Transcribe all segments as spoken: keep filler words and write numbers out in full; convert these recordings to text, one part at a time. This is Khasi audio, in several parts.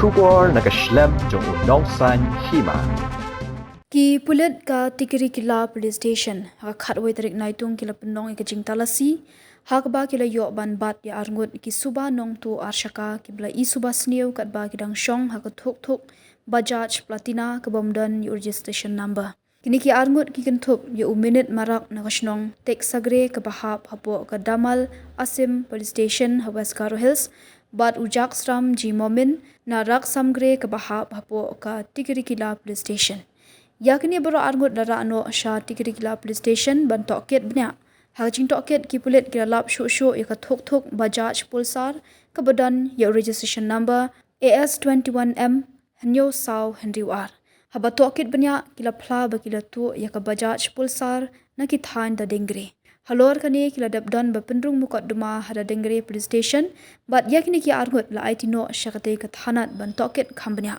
Khubor na ka shlem jong u nongsan hima. Ki pulit ka Tikrikilla Police Station ha ka khatwei tarik Naitung ki la pynlong ïa ka jingtalasi ha kaba ki la ïoh ban bat ïa arngut ki suba nongtuh arshaka kiba la i suba sniew katba ki dang shong ha ka thuk thuk Bajaj Platina kaba ym don ïa u registration number. Kine ki arngut ki kynthup ïa u Minit Marak na ka shnong Teksagre kaba hap hapoh ka Damal Asim Police Station ha West Garo Hills, bad u Jaksram G Momin na Raksamgre kaba hap hapoh ka Tikrikilla Police Station. Ïa kine baroh arngut la rah noh sha Tikrikilla Police Station ban tohkit bniah. Ha ka jingtohkit ki pulit ki la lap shuh shuh ïa ka thuk thuk Bajaj Pulsar kaba don ïa u registration number A S twenty-one M hynñiew saw hynriew ar. Haba tohkit bniah ki la phla ba ki la tuh ïa ka Bajaj Pulsar na ki thaiñ Dadengre. Halor kane ki la dep don ba pynrung mukotduma ha Dadengre Police Station, bad ïa kine ki arngut la aiti noh sha katei ka thanat ban tohkit kham bniah.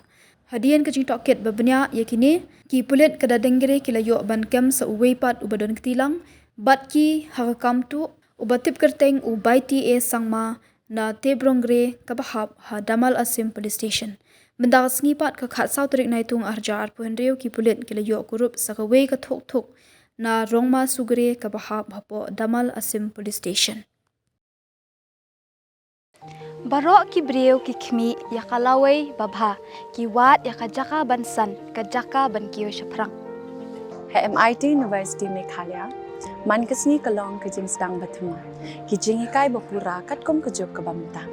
Hadien ka jingtohkit ba bniah ïa kine, ki pulit ka Dadengre ki la ïoh ban kem sa uwei pat uba don kti lang bad ki ha ka kam tuh, uba tip kyrteng u Baiti A Sangma na Tebrongre kaba hap ha Damal Asim Police Station. Mynta ka sngi pat ka khatsaw tarik Naitung arhajar arphew hynriew ki pulit ki la ïoh kurup sa kawei ka thuk thuk na Rongma Sugre kaba hap hapoh Damal Asim Police Station. Baroh ki briew ki khmih ïa ka lawei babha, ki wad ïa ka jaka ban san, ka jaka ban kiew shaphrang. Ha M I T University Meghalaya, man ka sngi ka long ka jingsdang ba thymmai. Ki jinghikai ba pura katkum ka juk kaba mynta.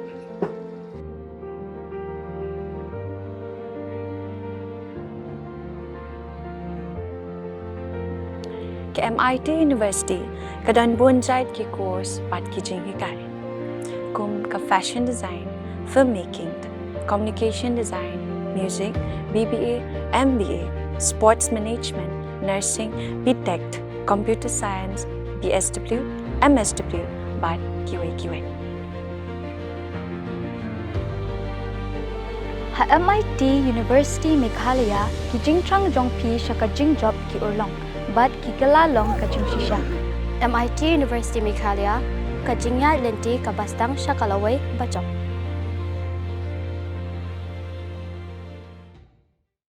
Ka M I T University ka don bun jait ki course bad ki jinghikai, kum ka fashion design, filmmaking, communication design, music, B B A, M B A, sports management, nursing, B Tech, computer science, B S W, M S W, bad kiwei kiwei. Ha M I T University Meghalaya, ki jingthrang jong phi sha ka jingjop ki urlong bad ki kylla long ka jingshisha. M I T University Meghalaya, ka jingïaid lynti kaba sdang sha ka lawei bajop.